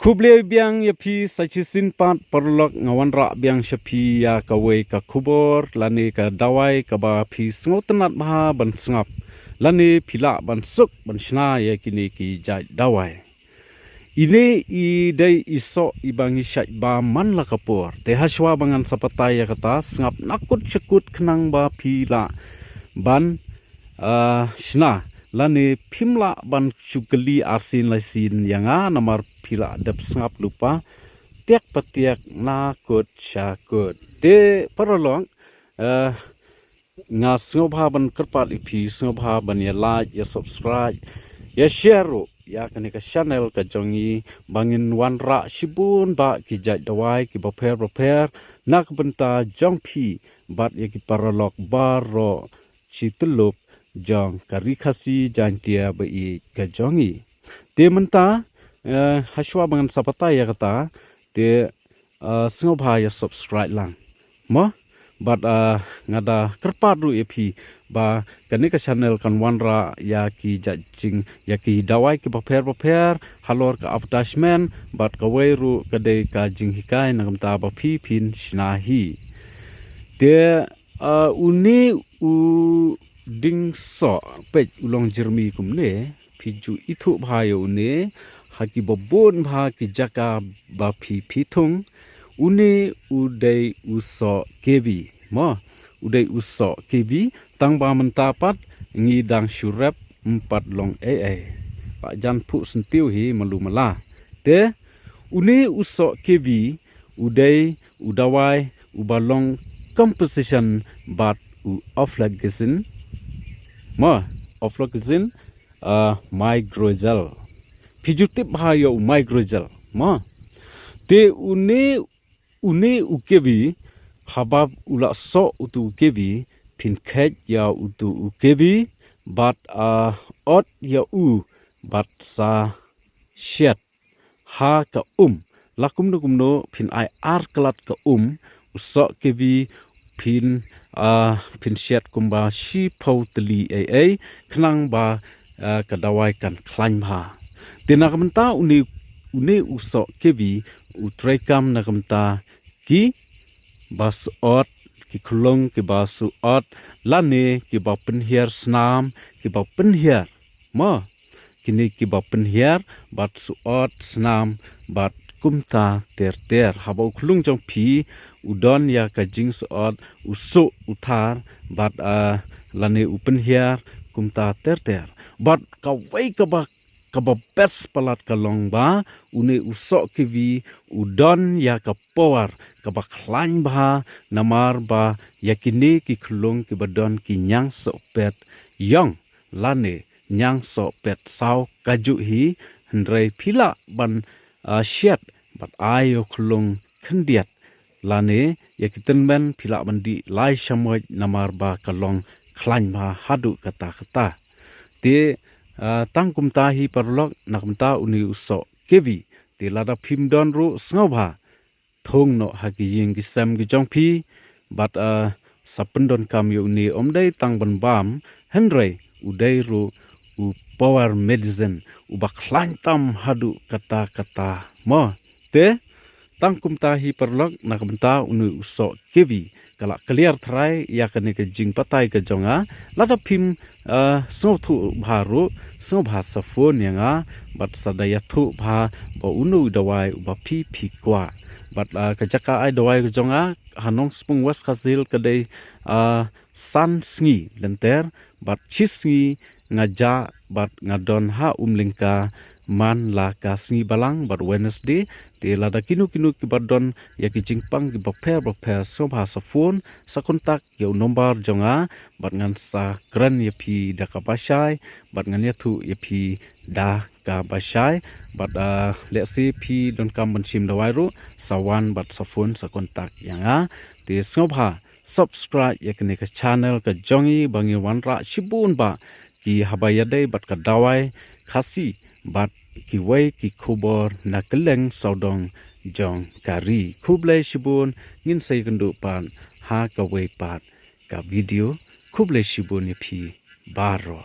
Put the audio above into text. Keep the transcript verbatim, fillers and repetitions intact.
Khublei biang ïa phi sa shisien pat paralok, nga wanrah biang sha phi ïa kawei ka khubor lane ka dawai kaba phi sngewtynnad bha ban sngap lane phi lah ban suk ban shna ïa kine ki jait dawai. Ine i dei i soh iba ngi shait bam man la ka por. Te hashwa ba ngan sa batai ïa kata, sngap na kut sha kut khnang ba phi lah ban, ah, shna lane phim lah ban shu kylli arsien laisien ïa nga, namar phi lah dep sngap lypa tiak pa tiak na kut sha kut. Te paralok, eh, nga sngewbha ban kyrpad ïa phi, sngewbha ban ïa like, ïa subscribe, ïa share ruh ïa kane ka channel ka jong ngi, ba ngin wanrah shibun bah ki jait dawai kiba pher ba pher na ka bynta jong phi bad ïa ki paralok baroh shi tyllup jong ka Ri Khasi Jaiñtia ba ïeit ka jong ngi. Te mynta, eh, hashwa ba ngan sa batai ïa kata, te, eh, sngewbha ïa subscribe lang, mo? Bad, eh, nga da kyrpad ruh ïa phi ba kane ka channel kan wanrah ïa ki jait jing, ïa ki dawai kiba pher ba pher halor ka advertisement, bad kawei ruh ka dei ka jinghikai na ka bynta ba phi phin shna hi. Te, ah, une u dieng soh, peit u long jyrmi kumne, phi ju ithuh bha ïa une ha kiba bun bha ki jaka ba phi phi thung. Une u dei u soh kiwi, mo, u dei u soh kiwi, tang ba mynta pat ngi dang shu rep, ym pat long ei ei. Ba jan phuh syntiew hi malu mala. Te une u soh kiwi u dei u dawai uba long composition bad u ofloxacin, mo, ofloxacin, ah, microgel. Phi ju tip bha ïa u microgel, mo? Te une, une u kiwi, haba u la soh utu u kiwi, phin kheit ïa utu u kiwi bad, ah, ot ïa u bad sa shet ha ka um. La kumno kumno phin ai ar klat ka um, u soh kiwi phin, ah, phin shet kumba shiphew tylli ei ei, khnang ba, ah, ka dawai kan khlaiñ bha. Te na ka bynta une, une u soh kiwi u treikam na ka bynta kiba suh ot, ki khyllung kiba suh ot, lane kiba pynhiar snam, kiba pynhiar, mo, kine kiba pynhiar bad suh ot snam bad kumta ter ter. Haba u khyllung jong phi u don ïa ka jingsuh ot, u suh u thar bad, ah, lane u pynhiar kumta ter ter. Bad kawei kaba, kaba best palat ka long ba une u soh kiwi u don ïa ka power kaba khlaiñ bha, namar ba ïa kine ki khyllung kiba don ki ñiangsohpet ïong lane ñiangsohpet saw kajuh hi, hynrei phi lah ban, ah, shet bad ai ïa u khyllung khyndiat lane ïa ki tymmen phi lah ban dih lai shamoit namar ba ka long khlaiñ bha haduh katta katta. Te, ah, tang kumta hi paralok, na ka bynta une u soh kiwi. Te lada phim don ruh sngewbha thung noh ha ki ïing ki sem ki jong phi bad, ah, sa pyndonkam ïa une, ym dei tang ban bam, hynrei u dei ruh u power medicine uba khlaiñ tam haduh katta katta, mo. Te tang kumta hi paralok, na ka bynta une u soh kiwi. Ka la clear tharai ïa kane ka jingbatai ka jong nga. Lada phim, ah, sngewthuh bha ruh, sngewbha sa phone ïa nga bad sa da ïathuh bha ba uno u dawai uba phi phi kwah. Bad, ah, ka jaka ai dawai ka jong nga ha Nongspung West Khasi Hills ka dei, ah, san sngi lynter, bad shi sngi nga jah bad nga don ha Umlyngka man la ka sngi Balang bad Wednesday. Te lada kino kino kiba don ïa ki jingpang kiba pher ba pher, sngewbha sa phone, sa contact ïa u number jong nga bad ngan sa kren ïa phi da kaba shai bad ngan ïathuh ïa phi da kaba shai. Bad, ah, lehse phi donkam ban shim dawai ruh, sa wan bad sa phone, sa contact ïa nga. Te sngewbha subscribe ïa kane ka channel ka jong ngi ba ngi wanrah shibun bah ki haba ïadei bad ka dawai Khasi bad kiwei ki khubor na kylleng sawdong jong ka ri. Khublei shibun, ngin sa ïakynduh pat ha kawei pat ka video. Khublei shibun ïa phi baroh.